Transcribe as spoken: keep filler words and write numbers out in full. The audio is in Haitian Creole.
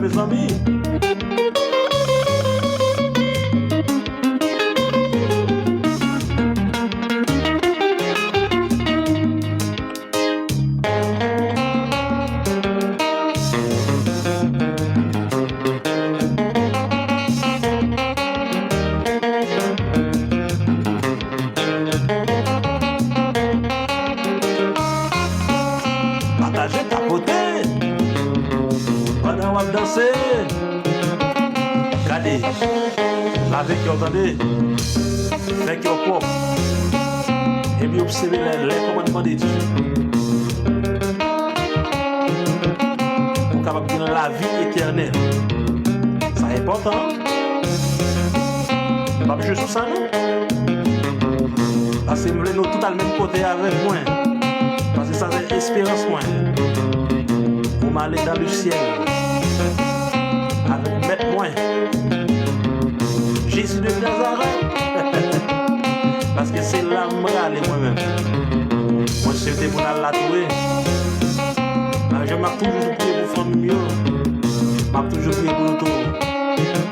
Mezanmi. Pataje, tapote pandan w ap danse. Gade, lave kè w, tande. Fè kè w pwòp. Epi obsève lè, lè kòmandman de Dye. Pou w kapab gen lavi etènèl. Sa enpòtan. M p ap jwe sou sa, non. Paske m vle nou tout al menm kote avèk mwen. Paske sa se esperans mwen. Pou m ale dans le ciel avèk mèt mwen, Jezi de Nazarèt. Paske se la m prale mwen menm. Mwen swete pou n al la tou wi. Paske m ap toujou priye pou fanmi m yo. M ap toujou priye pou nou tou.